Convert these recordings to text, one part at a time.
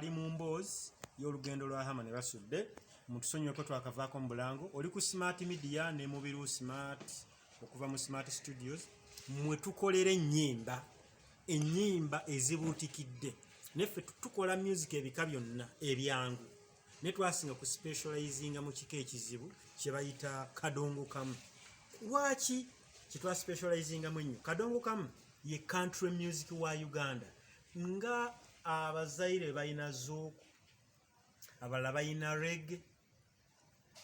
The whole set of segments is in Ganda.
Tukyali mu mboozi y'olugendo lwa Hama ne Basudde. Mutusonyiweko twakavaako mu bulango. Oli ku Smart Media ne Mubiru Smart okuva mu Smart Studios mwe tukolera ennyimba, ennyimba ezibuutikidde. Neffe tukola music ebika byonna ebyangu, naye twasinga ku specializinga mu kika ekizibu kye bayita kadongo kamu. Lwaki kye twaspecializingamu ennyo kadongo kamu? Ye country music wa Uganda, nga abazaire balina zouk, abalala balina reggae,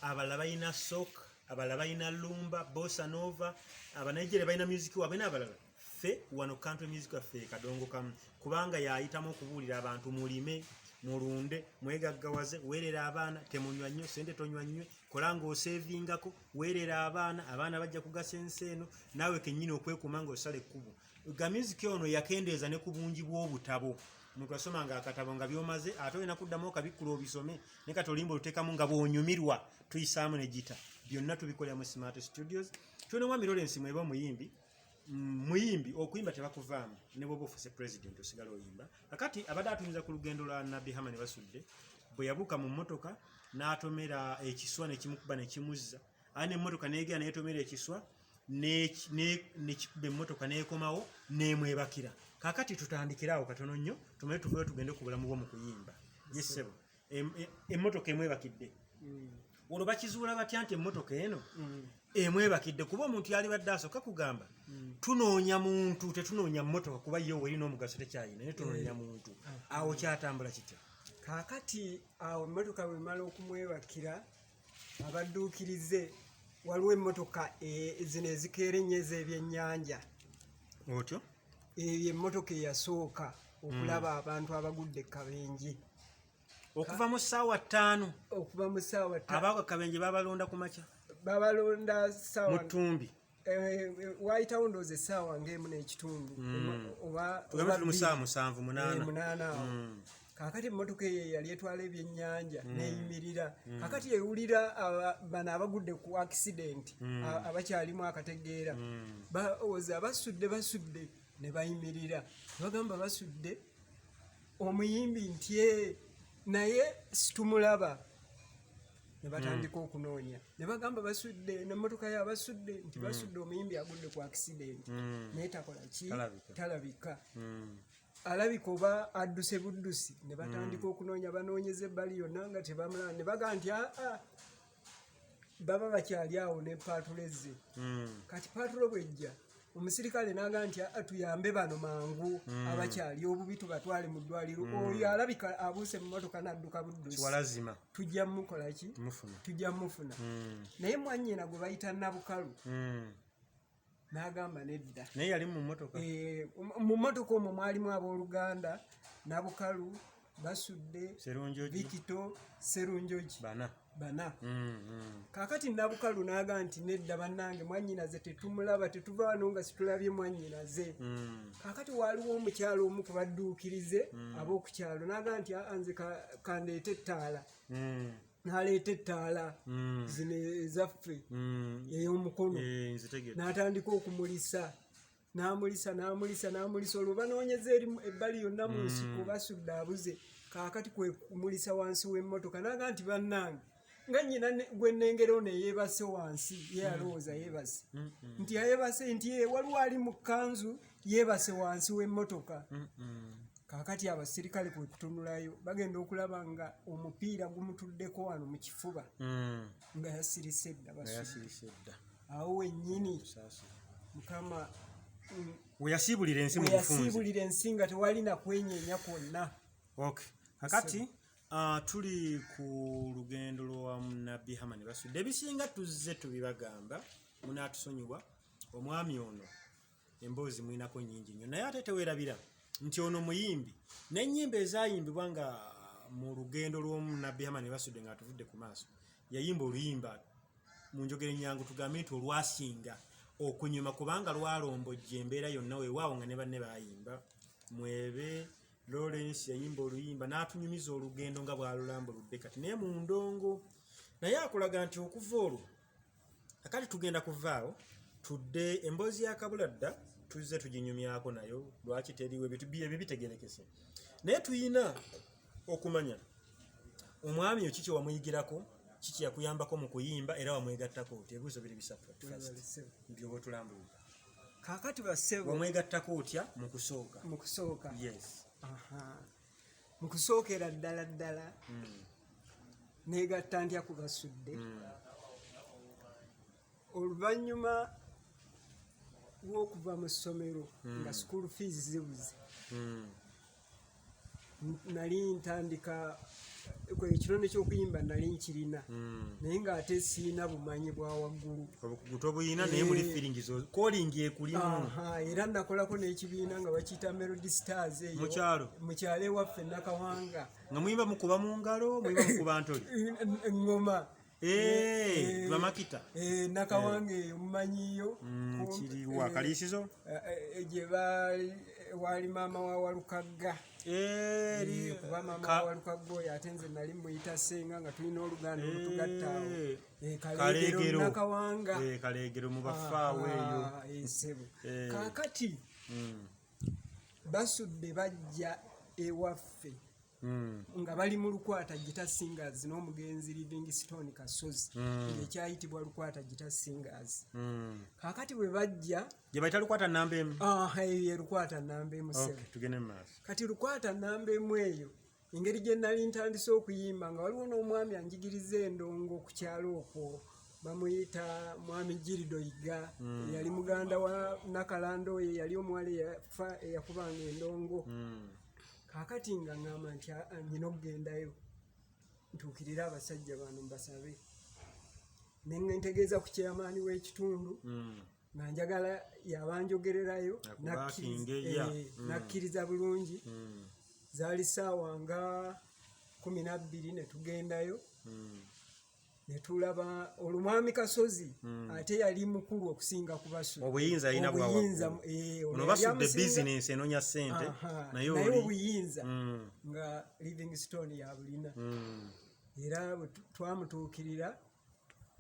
abalala balina soca, abalala balina lumba, bossa nova, abanigeria balina music waabwe n'abalala. Ffe wano country music waffe kadongo kamu, kubanga yayitamu okubuulira abantu mulime, mulunde, mwegaggawaze, weerera abaana, temunywa nnyo sente, tonywa nnyo, kola ng'osevingako, weerera abaana, abaana bajja kugasa ensi eno, naawe kennyini okwekuuma ng'osala ekkubo. Ga music ono yakendeeza ne ku bungi bw'obutabo. Omuntu asomanga akatabo nga byomaze ate olina kuddamu okabikkula obisome, naye kati oluyimba oluteekamu nga bw'onyumirwa, tuyisaamu ne gita. Byonna tubikolera mu Smart Studios. Tulina omwami Lawrence Mwebe, omuyimbi. Muyimbi, okuyimba tebakuvaamu, ne bwoba ofuuse president osigala oyimba. Kakati abadde atunyuza ku lugendo lwa Nabbi Hama ne Basudde bwe yabuuka mu mmotoka n'atomera ekiswa nekimukuba nekimuzza, ate nemmotoka negera netomera ekiswa nekikuba emmotoka nekomawo nemwebakira. Kakati tutandikire awo katono nnyo, tumale tuveyo tugende ku bulamu bwo mu kuyimba. Yesebo, emmotoka emwebakidde, olwo bakizuula batya nti emmotoka eno emwebakidde? Kuba omuntu yalibadde asooka kugamba, tunoonya muntu, tetunoonya mmotoka, kuba ye werina omugaso tekyayina, naye tunoonya muntu. Awo kyatambula kitya? Kaakati awo emmotoka bwemala okumwebakira, abadduukirize, waliwo emmotoka zino ezikeera ennyo ez'ebyennyanja. Otyo. Eyo emmotoka eyasooka okulaba abantu abagudde kabenje. Okuva mu ssaawa 5? Okuva mu ssaawa 5. Abaagwa kabenje babalonda ku makya? Babalonda mu ssaawa ttumbi. Waayitawo ndowooza essaawa ng'emu n'ekitundu oba Tugambe oba tuli mu 2. ssaawa 7, 8. 8 awo. Kaakati emmotoka eyo eyali etwala ebyennyanja neeyimirira. Kaakati ewulira bano abagudde ku accident, abakyalimu akategeera, balowooza basudde, basudde, ne bayimirira, ne bagamba basudde omuyimbi nti, "Eh, naye situmulaba." Ne batandika okunoonya, ne bagamba basudde nemmotoka yabasudde nti basudde omuyimbi agudde ku accident, naye takola ki? Talabika. Talabika. Alabika oba adduse buddusi. Ne batandika okunoonya, banoonyeza ebbali yonna nga tebamulaba. Ne bagamba nti aa, baba bakyali awo ne patrol ezze. Kati patrol bwejja, omusirikale naga nti, "Aa, tuyambe bano mangu abakyali obubi, tubatwale mu ddwaliro. Oyo alabika abuuse mu motoka n'adduka buddusi." Kiwalazima. Tujja mukola ki? Mufuna. Tujja mufuna. Naye mwannyina gwe bayita Nabukalu n'agamba nedda. Naye yali mu mmotoka? Eh, mu mmotoka omwo mwalimu abooluganda Nabukalu, Basudde, Serunjogi. Vikito Serunjogi. Bana. Bana. Kaakati Nabukalu n'aga nti, "Nedda bannange, mwannyinaze tetumulaba, tetuva wano nga situlabye mwannyinaze." Kaakati waaliwo omukyalo omu ku badduukirize ab'oku kyalo, n'aga nti, "Aa, nze kandeete ettaala." N'aleeta ettaala zino ezaffe ey'omukono. Eh, nzitegedde. N'atandika okumulisa, n'amulisa, n'amulisa, n'amulisa. Olwo banoonyeza eri ebbali yonna mu nsiko, basudde abuze. Kaakati kwe kumulisa wansi w'emmotoka, n'aga nti, "Bannange, nga nnyina gwe nnengera ono eyeebase wansi, ye alowooza yeebase nti yeebase nti ye waliwo ali mu kkanzu yeebase wansi w'emmotoka." Kaakati abasirikale kwe kutunulayo, bagenda okulaba nga omupiira gumutuddeko wano mu kifuba, nga yasirise dda. Nga Basudde. Yasirise dda. Awo wennyini Saasira. Mukama We yasiibulira ensi mu we bufunze. Yasiibulira ensi nga tewali na kwenyeenya kwonna. Okay. Kakati tuli ku lugendo lwa Nabbi Hamani Basudde. Ebisinga tuzze tubibagamba, munaatusonyiwa. Omwami ono emboozi mwinako nnyingi nnyo, naye ate teweerabira nti ono muyimbi, n'ennyimba ezaayimbibwa nga mu lugendo lw'omunabbi Hamani Basudde nga atuvudde ku maaso, yayimba oluyimba, mu njogera ennyangu tugambe nti olwasinga okunyuma, kubanga lwalombojja embeera yonna. Weewaawo nga ne banne baayimba. Mwebe Lawrence yayimba oluyimba n'atunyumiza olugendo nga bw'alulambuludde kati, naye mu ndongo, naye akulaga nti okuva olwo. Akati tugenda kuvaawo tudde emboozi ya Kabuladda, tuzze tuginyumyako, nayo lwaki teriwo? Ebintu ebyo bitegerekese, naye tuyina Okumanya omwami oyo kiki wamuyigirako, kiki yakuyambako mu kuyimba, era wamwegattako otya? Ebibuuzo biri bisatu at first. Byoba otulambulula. Kaakati bassebo, Wamwegattako otya mu kusooka? Mu kusooka? Yes. Aha. Mu kusookera ddala ddala, neegatta ntya ku Basudde? Oluvannyuma lw'okuva mu ssomero nga school fees zibuze, nali ntandika ekirone ky'okuyimba, nali nkirina, naye ng'ate siina bumanyi bwa waggulu. Obukugu tobuyina, naye muli feelings, calling ekulimu. Aha, era nakolako n'ekibiina nga bakiyita Melody Stars eyo. Mu kyalo? Mu kyalo ewaffe Nakawanga. Nga muyimba mukuba mu ngalo, muyimba mukuba ntoli? Eŋŋoma. Eh, bamakita. Nakawanga eyo mumanyiyo? Kiri wa Kaliisizo? Gye baali waali maama wa Walukagga. Kuba maama wa Walukagga oyo ate nze nali muyita senga, nga tulina oluganda olutugatta awo. Kaleegero. Kaleegero. Nakawanga. Kaleegero mu bafaawo eyo. Ah, ssebo. Kaakati Basudde bajja ewaffe nga bali mu Lukwata Guitar Singers n'omugenzi Livingstone Kasozi, ng'ekyayitibwa Lukwata Guitar Singers. Kaakati bwe bajja, Gye bayita Lukwata namba emu? Ah, eyo ye Lukwata namba emu, ssebo. Okay, tugende mu maaso. Kati Lukwata namba emu eyo, engeri gye nali ntandise okuyimba, nga waliwo n'omwami anjigiriza endongo ku kyalo okwo, bamuyita Mwami Girido Yiga. Yali muganda wa Nakalando oyo yali omuwala eyafa eyakubanga endongo. Kaakati nga ŋŋamba nti, "Ah, ah, nina okugendayo ntuukirire abasajja bano mbasabe." Ne ntegeeza ku kyamaani w'ekitundu nga njagala yabanjogererayo. Akubaakinge, ya. Nakkiriza bulungi. Zaali ssaawa nga 12 ne tugendayo ne tulaba olumwami Kasozi, ate yali mukulu okusinga ku Basudde. Obuyinza alina bwa Obuyinza, waggulu. Ono Ono yali Basudde bizinensi enoonya ssente, naye naye oli obuyinza nga Livingstone yabulina. Era bwe twamutuukirira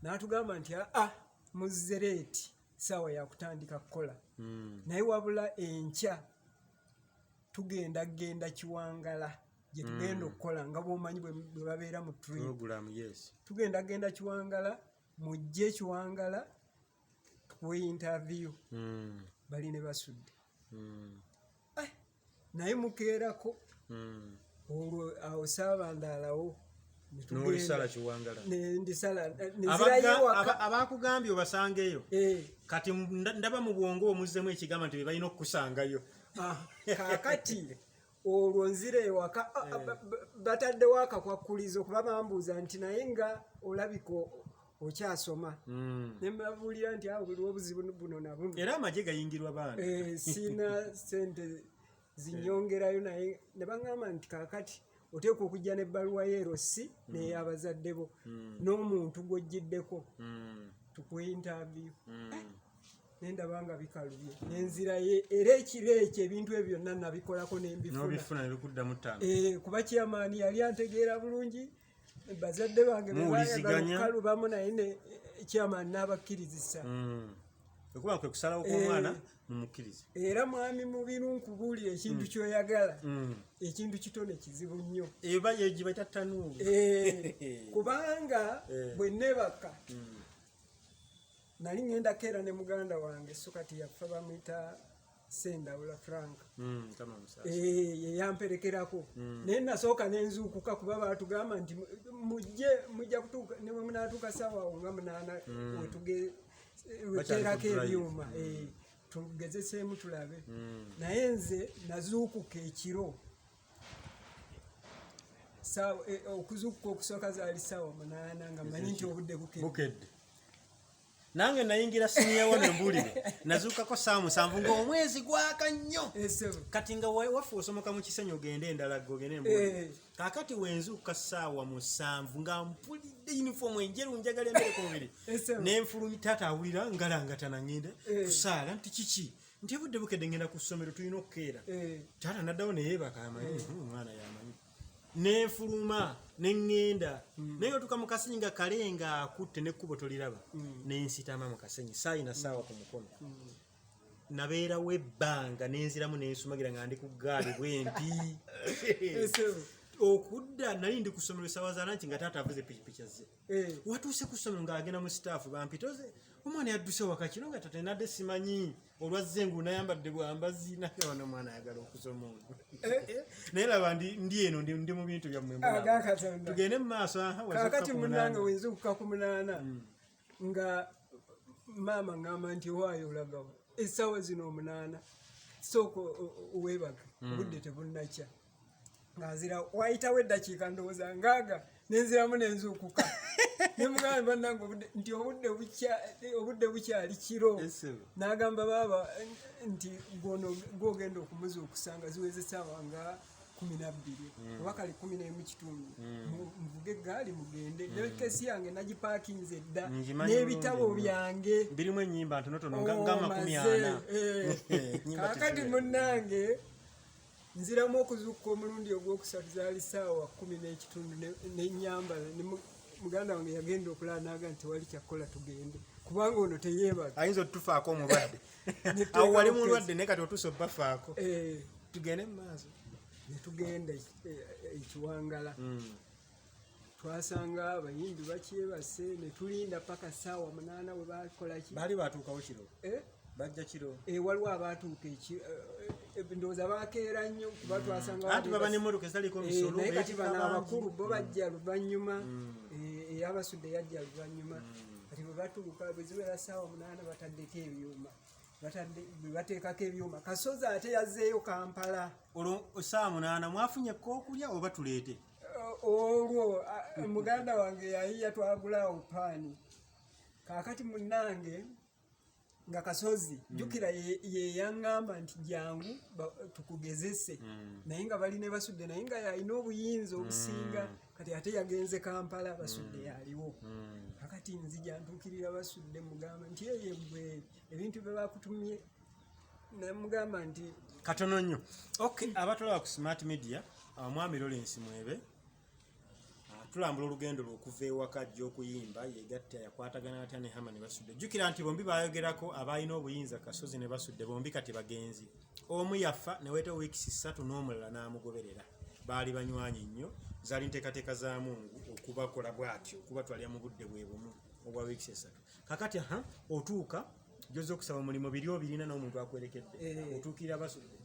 n'atugamba nti, aa, muzze late, saawa yakutandika kukola, naye wabula enkya tugenda genda Kiwangala gye tugenda okukola, nga bwomanyi bwe babeera mu trip. Program, yes. Tugenda genda Kiwangala, mujje Kiwangala tukuwe interview. Bali ne Basudde. Naye mukeerako. Olwo awo saabandaalawo. N'olisala Kiwangala. Nendisala nenzirayo ewaka. Abakugambye obasangeyo. Kati ndaba mu bwongo omuzzemu ekigamba nti be balina okukusangayo. Ah, kaakati olwo nzira ewaka, ah, ah, bataddewo akakwakkulizo, kuba bambuuza nti, "Naye nga olabika okyasoma?" Ne mbabuulira nti awo buliwo obuzibu buno na buno. Era amagye gayingirwa baana. Siina sente zinyongerayo, naye ne baŋŋamba nti, "Kaakati oteekwa okujja n'ebbaluwa y'erosi n'ey'abazadde bo n'omuntu gw'ojjiddeko, tukuwe interview." Nendaba nga bikalubye, nenzirayo, era ekiro ekyo ebintu ebyo byonna nabikolako nembifuna. N'obifuna ne bikuddamu ttaano. Kuba chairman yali antegeera bulungi, bazadde bange be Muwuliziganya. balukalubamu, naye ne chairman n'abakkirizisa. Okuba kwe kusalawo kw'omwana, mumukkirize. Era mwami Mubiru, nkubuulira ekintu kyoyagala, ekintu kitone kizibu nnyo. Eba yegibaita tanuulu. Kubanga bwe nebaka, nali ngenda keera ne muganda wange, so kati yafa, bamuyita Sendawula Frank. Kama musaasi. Ye yamperekerako, naye nasooka nenzuukuka, kuba batugamba nti mujje, mujja kutuuka ne bwe munaatuuka saawa awo nga 8 Bakyali weteerako ku drive. ebyuma, tugezeseemu tulabe. Naye nze nazuukuka ekiro. Okuzuukuka okusooka zaali saawa 8, nga mmanyi nti obudde bukedde. Bukedde. Nange nayingira siniya wano embuulire, nazuukako saawa 7 ng'omwezi gwaka nnyo. Ssebo. Kati nga waffe osomoka mu kisenyi ogende endala, ogende embuulire. Kaakati wenzuukuka saawa 7 nga mpulidde yunifoomu enjeru, njagala emmere ku mubiri. Ssebo. Nenfulumi, taata awulira ngalangatana, ngenda kusaala nti kiki, nti obudde bukedde, ngenda ku ssomero, tulina okukeera. Taata naddawo neyeebaka, amanyi, omwana yamanyi. Nenfuluma neŋŋenda, naye otuuka mu kasenyi nga kale nga akutte nekkubo toliraba, nensitama mu kasenyi, saayina saawa ku mukono. Nabeerawo ebbanga, nenziramu nensumagira nga ndi ku ggaali bwe nti. Ssebo. Okudda nali ndi ku ssomero essaawa za lunch nga taata avuze pikipiki azze. Eh. Watuuse ku ssomero ng'agenda mu sitaafu bampitoze omwana yadduse waka kiro nga tata nadde simanyi olwazze ngu nayambadde bwambazi nagamba omwana ayagala okusoma ono. Naye laba ndi eno ndi mu bintu byammwe mbulaba. Aga Katonda. Tugende mu maaso, aha, wazuukuka Kaakati ku munnange 8. wenzuukuka ku 8 nga maama ŋŋamba nti waayo olagawa essaawa zino 8 sooka weebake obudde tebunnakya. Nga nzira wayitawo eddakiika ndowooza ngaaga nenziramu nenzuukuka nemugamba bannange nti obudde bukyali kiro. Ese. N'agamba baaba nti gwono gwogenda okumuzuukusa nga ziweze essaawa nga 12 oba kale 11:15. Nvuge eggaali mugende. Ne kesi yange nagipaakinze dda Ngimanyi n'ebitabo bulungi nnyo. byange. Birimu ennyimba ntonotono Oh, nga makumi maze, ana. eh. Ennyimba Kaakati teziwera. munnange nziramu okuzuukuka omulundi ogwokusatu zaali ssaawa 10:15 nenyambala ne muganda wange yagenda okulala n'agamba nti tewali kyakkola tugende kubanga ono teyeebaka. Ayinza otufaako omulwadde. Netuteekawo Awo wali kesi. mulwadde naye kati otuuse obbafaako. Eh. Tugende mu maaso. Ne tugenda ekiwangala. Twasanga abayimbi bakyebase ne tulinda paka ssaawa 8 we bakola ki? Baali batuukawo kiro. Eh? Bajja kiro. Waliwo abaatuuka ndowooza bakeera nnyo kuba twasanga Anti baba n'emmotoka ezitaliko misolo, naye kati beetikka bano bangi. abakulu bo bajja luvannyuma, eyabasudde yajja luvannyuma. Kati bwe batuuka bwe ziwera ssaawa 8 bataddeko ebyuma. Bwe bateekako ebyuma. Kasozi ate yazzeeyo Kampala. Olwo ssaawa 8 mwafunye ekyokulya oba tuleete? Olwo muganda wange yayiya twagulaawo paani. Kaakati munnange nga Kasozi jjukira ye yaŋŋamba nti jangu tukugezese. Naye nga bali ne Basudde naye nga yalina obuyinza obusinga. Kati ate yagenze Kampala Basudde yaliwo. Kaakati nzija ntuukirira Basudde mugamba nti eye gwe ebintu bye bakutumye namugamba nti katono nnyo. Okay, abatulaba ku Smart Media, Mwami Lawrence Mwebe tulambula olugendo lwe okuva ewaka ajja okuyimba yegatta yakwatagana atya ne Hama ne Basudde. Jjukira nti bombi baayogerako abalina obuyinza Kasozi ne Basudde bombi kati bagenzi. Omu yafa ne weetawo wiikisi 3 n'omulala n'amugoberera. Baali banywanyi nnyo, zaali nteekateeka za Mungu okubakola bw'atyo, okubatwalira mu budde bwe bumu obwa wiikisi 3. Kakati aha, otuuka gy'ozze okusaba omulimu biri obirina n'omuntu akwerekedde. Otuukirira Basudde.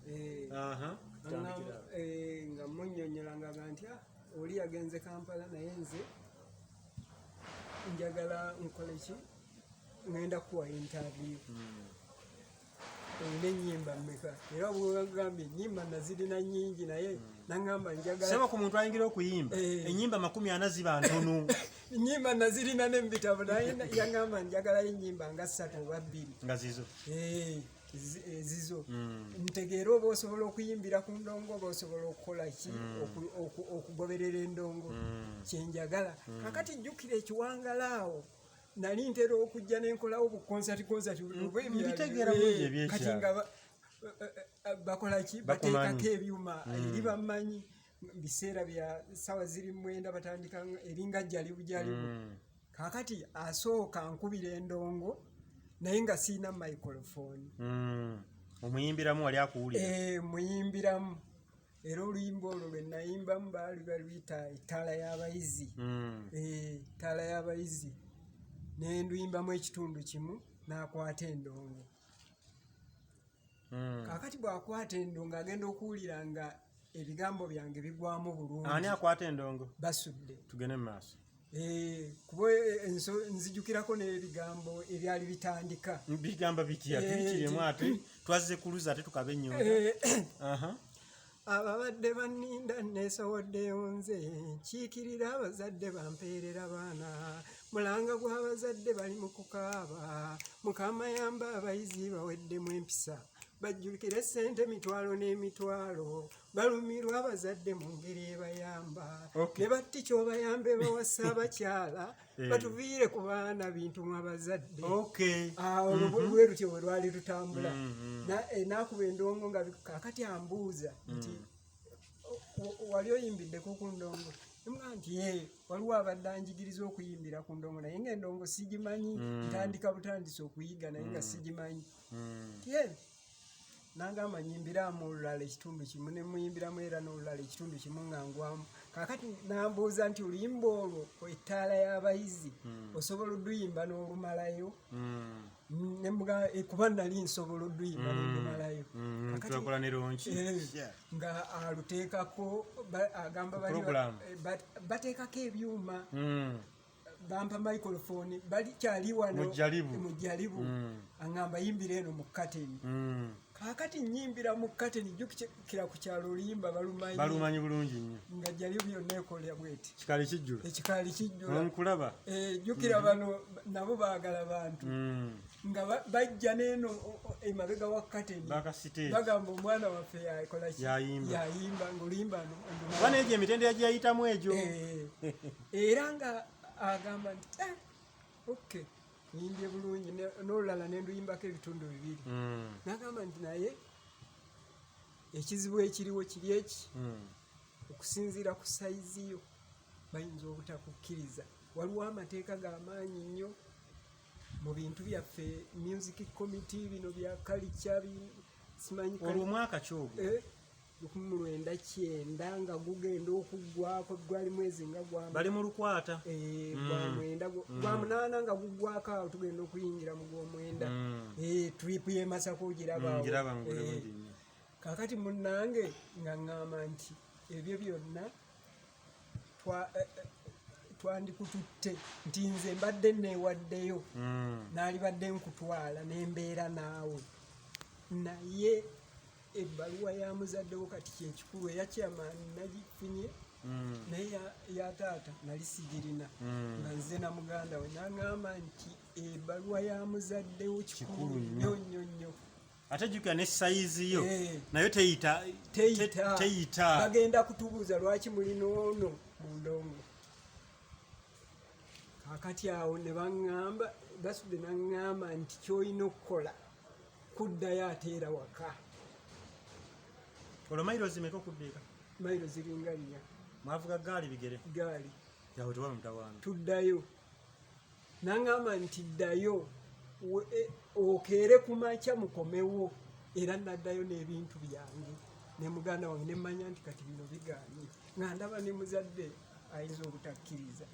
Aha, tutandikira awo. Nga munnyonnyola ng'agamba nti, oli yagenze Kampala naye nze njagala nkole ki? Ŋŋenda kukuwa interview. Olina ennyimba mmeka? Era bw'ogambye ennyimba nazirina nnyingi naye n'aŋŋamba njagala Sebo ku muntu ayingira okuyimba, ennyimba 40 ziba ntono. Ennyimba nazirina ne mu bitabo naye yaŋŋamba njagalayo ennyimba nga 3 oba 2. Nga zizo. Ezizo. Ntegeere oba osobola okuyimbira ku ndongo oba osobola okukola ki okugoberera endongo. Kye njagala. Kaakati jjukira ekiwangala awo nali ntera okujja ne nkolawo bu concert concert oba ebyalo. Mbitegeera bulungi ebyekyalo. Kati nga bakola ki? Bakumanyi. Bateekako ebyuma eri bammanyi. Biseera bya ssaawa ziri 9 batandika eringa jjalibu jjalibu. Kaakati asooka nkubira endongo naye nga sirina microphone. Omuyimbiramu wali akuwulira? Muyimbiramu. Era oluyimba olwo lwe nayimbamu baali baluyita ettaala y'abayizi. Ettaala y'abayizi. Ne nduyimbamu ekitundu kimu n'akwata endongo. Kaakati bw'akwata endongo agenda okuwulira nga ebigambo byange bigwamu bulungi. Ani akwata endongo? Basudde. Tugende mu maaso. Kuba nzijukirako n'ebigambo ebyali bitandika. Bigamba bitya? Tubitiremu ate twazze kuluza ate tukabe ennyonta. Ababadde banninda neesowoddeyo nze nkiikirira abazadde bampeerera baana mulanga gw'abazadde bali mu kukaaba Mukama yamba abayizi baweddemu empisa bajjukire ssente mitwalo n'emitwalo balumirwa abazadde mu ngeri ebayamba. Ne battikya obayambe bawasa abakyala batuviire ku baana bintu mu abazadde. Awo bwe lutyo bwe lwali lutambula. N'akuba endongo nga kaakati ambuuza nti, wali oyimbiddeko ku ndongo? Nemugamba nti ye, waliwo abadde anjigiriza okuyimbira ku ndongo naye ng'endongo sigimanyi, ntandika butandisi okuyiga naye nga sigimanyi. Nti ye, n'angamba nyimbiramu olulala ekitundu kimu ne muyimbiramu era n'olulala ekitundu kimu nga ngwamu. Kakati nambuuza nti oluyimba olwo ettaala y'abayizi osobola oduyimba n'olumalayo? Nemuga kuba nali nsobola oduyimba nendumalayo. Kakati Twakola ne lonki. Nga aluteekako agamba bali Program. Bateekako ebyuma, bampa microphone, bali kyali wano Mu Jalibu. Mu Jalibu. Aŋŋamba yimbira eno mu kateni. Kaakati nyimbira mu kateni, jjukira ku kyalo oluyimba balumanyi. Balumanyi bulungi nnyo. Nga Jalibu yonna ekola bweti. Kikaali kijjula. Ekikaali kijjula. Nkulaba. Jjukira bano nabo baagala bantu nga bajja neeno emabega wa kateni. Baka stage. Bagamba omwana waffe yakola ki? Yayimba. Yayimba ngaoluyimba Kuba n'egyo emitendera gye yayitamu egyo. Era nga agamba nti ok, nyimbye bulungi n'olulala nenduyimbako ebitundu bibiri. Nagamba nti naye ekizibu ekiriwo kiri eki, okusinziira ku sayizi yo bayinza obutakukkiriza. Waliwo amateeka g'amaanyi nnyo mu bintu byaffe, music committee, bino bya culture, simanyi Olwo omwaka ki ogwo? 1990 nga gugenda okuggwako, gwali mwezi nga gwa Bali mu lukwata. Gwa mwenda, gwa munaana nga guggwako, awo tugenda okuyingira mu gw'omwenda. Trip y'e Masaka ogiraba awo. Ngiraba bulungi nnyo. Kaakati munnange nga ŋŋamba nti ebyo byonna twandikututte nti nze mbadde neewaddeyo, naalibadde nkutwala n'embeera naawe, naye ebbaluwa ya muzaddewo kati kyekikulu. Eya chairman nagifunye, naye ya taata nali sigirina. Nga nze na muganda we, naŋŋamba nti ebbaluwa ya muzaddewo kikulu Kikulu nnyo. nnyo nnyo nnyo. Ate jjukira ne sayizi yo nayo teyita. Teyita. Teyita. Bagenda kutubuuza lwaki mulina ono mu ndongo. Kakati awo ne baŋŋamba, Basudde naŋŋamba nti kyolina okukola kuddayo ate era waka. Olwo mayiro zimeka okudda eka? Mayiro ziringa 4. Mwavuga gaali, bigere? Gaali. Awo tewaba mutawaana. Tuddayo, naŋŋamba nti ddayo okeere ku makya mukomewo. Era naddayo n'ebintu byange ne muganda wange, ne mmanya nti kati bino bigaanye, nga ndaba ne muzadde ayinza obutakkiriza.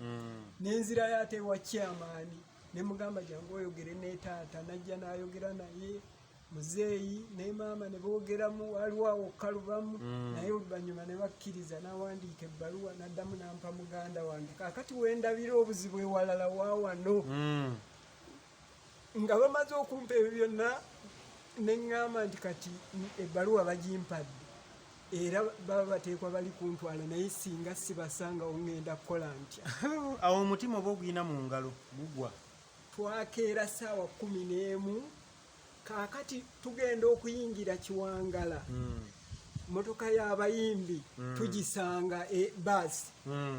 Nenzirayo ate ewa chairman ne mugamba jangu oyogere ne taata. Najja n'ayogera naye muzeeyi ne maama ne boogeramu, waliwo awo kalubamu, naye oluvannyuma ne bakkiriza. N'awandiika ebbaluwa n'addamu n'ampa muganda wange. Kaakati wendabira obuzibu ewalala wa wano, nga bamaze okumpa ebyo byonna, ne ŋŋamba nti kati ebbaluwa bagimpadde era baba bateekwa bali kuntwala, naye singa sibasangawo ŋŋenda kukola ntya? Awo omutima oba oguyina mu ngalo gugwa. Twakeera ssaawa 11. Kaakati tugenda okuyingira Kiwangala, motoka y'abayimbi tugisanga, baasi,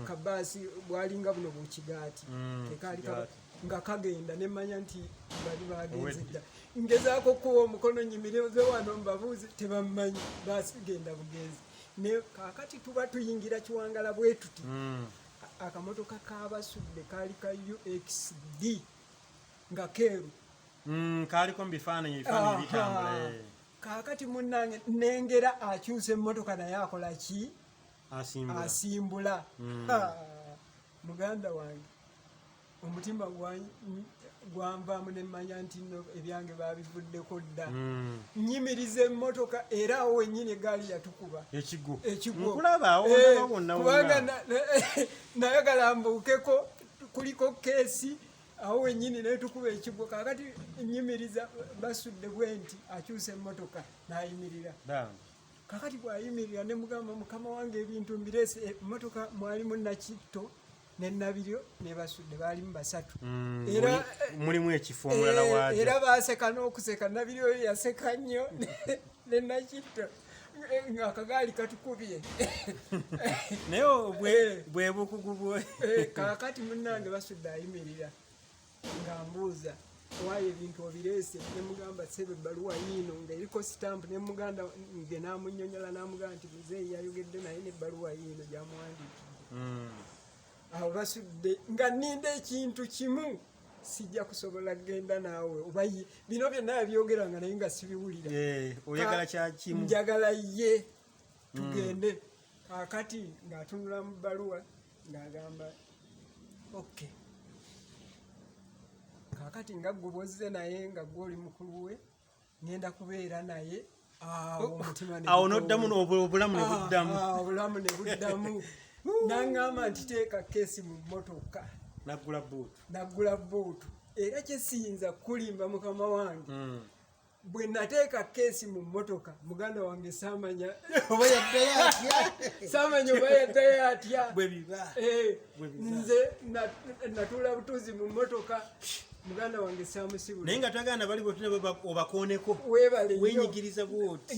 kabaasi bwalinga buno bukigaati, tekaali Kigaati. nga kagenda, nemmanya nti bali bagenze Owedde. dda. Ngezaako okuwa omukono nyimirize wano mbabuuze, tebammanyi, baasi genda bugenzi. Ne kaakati tuba tuyingira Kiwangala bwe tuti, akamotoka kabasudde kaali ka UXD nga keeru. Kaaliko mu bifaananyi, ebifaananyi bitambula. Kaakati munnange nengera akyusa emmotoka, naye akola ki? Asimbula. Asimbula. Ha, muganda wange, omutima gwanvaamu nemmanya nti nno ebyange babivuddeko dda. Nyimiriza emmotoka era awo wennyini egaali yatukuba. Ekigwo. Ekigwo. Nkulaba awo wonna wonna. Kubanga Wonna. nayagala mbuukeko, kuliko keesi awo wennyini netukuba ekigwo. Kaakati nyimiriza Basudde bwe nti akyusa emmotoka n'ayimirira. Bambi. Kakati bw'ayimirira ne mugamba, mukama wange, ebintu mbireese. Emmotoka mwalimu Nakitto ne Nabiryo ne Basudde, baalimu basatu. Era Mulimu ekifo omulala waaja. Era baaseka n'okuseka. Nabiryo oyo yaseka nnyo ne Nakitto ng'akagaali katukubye. Naye bwe bukugu bwe. Kaakati munnange Basudde ayimirira nga mbuuza, waayo ebintu obireese? Ne mugamba, ssebo, ebbaluwa yiino nga eriko sitampu. Ne muganda nge n'amunnyonnyola n'amugamba nti muzeeyi yayogedde naye n'ebbaluwa yiino gy'amuwandiikidde. Awo Basudde nga nninda ekintu kimu, sijja kusobola kugenda naawe oba ye. Bino byonna yabyogeranga naye nga sibiwulira. Oyagala kya kimu. Njagala ye tugende. Akati ng'atunula mu bbaluwa ng'agamba, "Ok, kaakati nga gwe bwozze naye, nga gwe oli mukulu we, ngenda kubeera naye." Awo omutima ne Awo noddamu gutowa. Obulamu ne buddamu. Ah, ah, obulamu ne buddamu. N'aŋŋamba nti teeka case mu mmotoka. Naggula buutu. Naggula buutu. Era kyesiyinza kulimba, mukama wange, bwe nateeka case mu mmotoka, muganda wange saamanya oba yaddayo atya. Saamanya oba yaddayo atya. Bwe biba. Eh, Bwe biba. nze natuula butuuzi mu mmotoka, muganda wange saamusibula. Naye nga twagala bali bwotuna obakooneko. Weebale nnyo. Wenyigiriza bwoti.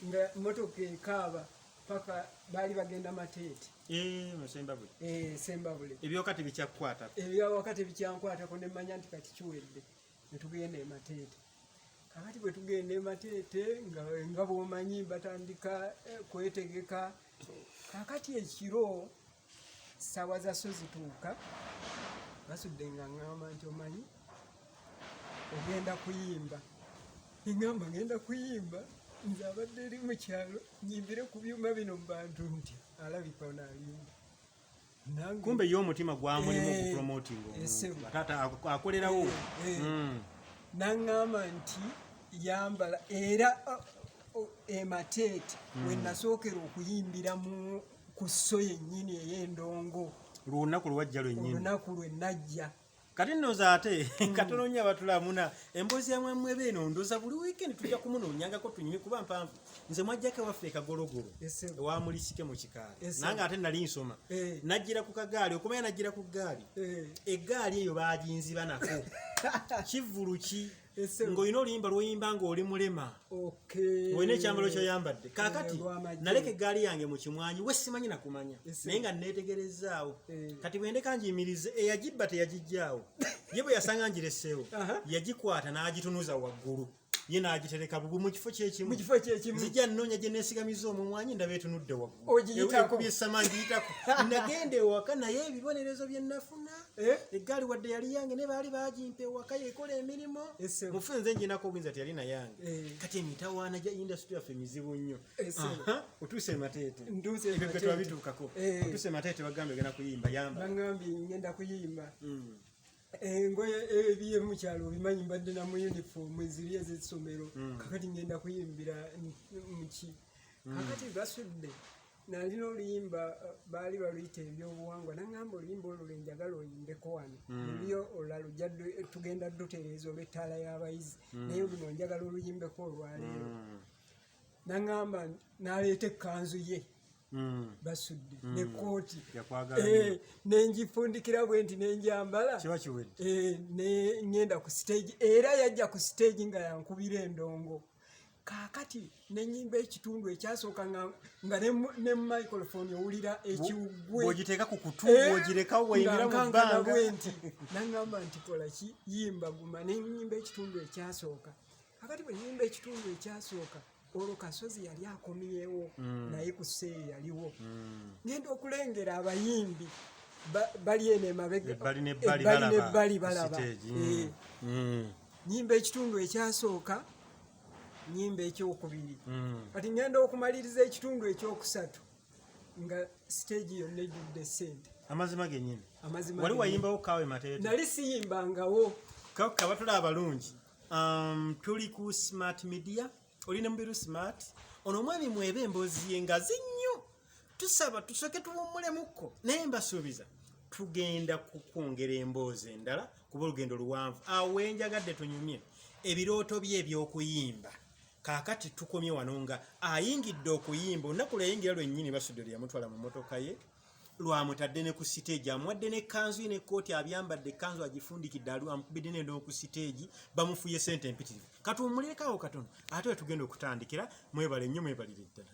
Nga motoka ekaaba paka baali bagenda Mateete. Eh, Musembabule. Eh, Sembabule. Ebyoka tebikyakukwatako. Ebyawaka tebikyankwatako, nemanya nti kati kiwedde. Netugenda e Mateete. Kakati bwe tugenda e Mateete, nga bwomanyi batandika kwetegeka. Kakati ekiro saawa za so zituuka, basudde nga ŋŋamba nti, "Omanyi ogenda kuyimba." Eŋŋamba, "Ngenda kuyimba? Nze abadde eri mu kyalo, nyimbire ku byuma bino mu bantu?" Nti alabika ono alimba. Kumbe ye omutima gwamulimu Eh, okupromotinga omuntu. Ssebo. Taata akolerawo. Eh, eh. Naŋŋamba nti yambala. Era emateete we nasookera okuyimbira mu ku sso yennyini ey'endongo. Lunaku lwajja lwennyini. Olunaku lwe najja. Kati nno nze ate katono nnyo abatulabuna emboozi ya mwemwebe eno, ndoza buli weekend tujja kumunoonyangako tunyume kuba mpanvu. Nze mwajjako ewaffe ekagologolo Ssebo. ewamulisike mu kikaali. Ssebo. Nange ate nali nsoma. Najjira ku kagaali, okumanya najjira ku ggaali, eggaali eyo baaginziba nako kivvulu ki Ssebo. ng'olina oluyimba lwoyimba ng'oli mulema, ng'olina ekyambalo kyoyambadde. Kaakati Eh, lw'amagye. naleka eggaali yange mu kimwanyi we simanyi nakumanya, naye nga neetegerezaawo. Kati bwendeka ngiyimirize, eyagibba teyagijjaawo. Ye bwe yasanga ngireseewo, yagikwata n'agitunuza waggulu, ye n'agitereka bubu mu kifo kyekimu. Mu kifo kyekimu. Nzijja nnoonya gye neesigamiza omumwanyi, ndaba etunudde waggulu. Ogiyitako. Ekubye essama, ngiyitako. Nagenda ewaka, naye ebibonerezo bye nafuna, Eh? eggaali wadde yali yange, ne baali bagimpa ewaka yekola emirimu. Ssebo. Mufu nze njinako obuyinza, teyali nayange. Kati emitawaana gya industry yaffe mizibu nnyo. Ssebo. Aha, otuuse emateete. Ntuuse Ebyo gwe Mateete. twabituukako. Otuuse emateete, bagambye ogenda kuyimba, yamba. Baŋŋambye ngenda kuyimba. Engoye ebyemukyalo obimanyi, mbadde na mu uniform eziri ez'essomero. Kakati ngenda kuyimbira muki? Kakati basudde nalina oluyimba, baali baluyita ebyobuwangwa. Naŋŋamba, "Oluyimba olwo lwenjagala oyimbeko wano. Luliyo olulala lujja tugenda dutereeza olw'ettaala y'abayizi, naye luno njagala oluyimbeko olwaleero." Naŋŋamba n'aleeta ekkanzu ye, basudde nekkooti. Yakwagala. Eh, nenjifundikira bwe nti nenjambala. Kiba kiwedde. Eh, ne ngenda ku stage. Era yajja ku stage nga yankubira endongo. Kaakati nenyimba ekitundu ekyasooka nga ne microphone owulira ekiwugwe. Bw'ogiteeka ku kutu, Eh, bw'ogirekawo bw'oyimbira nga mu nkankana bbanga. Bwe nti naŋŋamba nti, "Kola ki? Yimba, guma." Nenyimba ekitundu ekyasooka. Kakati bwe nyimba ekitundu ekyasooka, olwo Kasozi yali akomyewo, naye ku seeyo yaliwo. Ngenda okulengera abayimbi bali eno emabega, Ebbali n'ebbali. ebbali Balaba n'ebbali ku balaba. stage. Eh, nyimba ekitundu ekyasooka, nyimba ekyokubiri. Kati ngenda okumaliriza ekitundu ekyokusatu nga stage yonna ejjudde sente. Amazima gennyini. Amazima Wali gennyini. wayimbawo kaawe Mateete? Nali siyimbangawo. Kaka batula abalungi, tuli ku Smart Media, oli ne Mubiru Smart. Ono omwami mwebe emboozi ye ngazi nnyo. Tusaba tusooke tuwummulemukko, naye mbasuubiza tugenda kukwongera emboozi endala kuba olugendo luwanvu. Awo wenjagadde tunyumye ebirooto bye eby'okuyimba. Kaakati tukomye wano nga ayingidde okuyimba. Olunaku lweyayingira lwennyini, basudde lwe yamutwala mu motoka ye, lwamutadde ne ku siteegi, amuwadde n'ekkanzu ye n'ekkooti, abyambadde, ekkanzu agifundikidde, amukubidde n'endongo ku siteegi, bamufuye sente empitirivu. Katuwummulireko awo katono, ate we tugenda okutandikira. Mwebale nnyo, mwebalire ddala.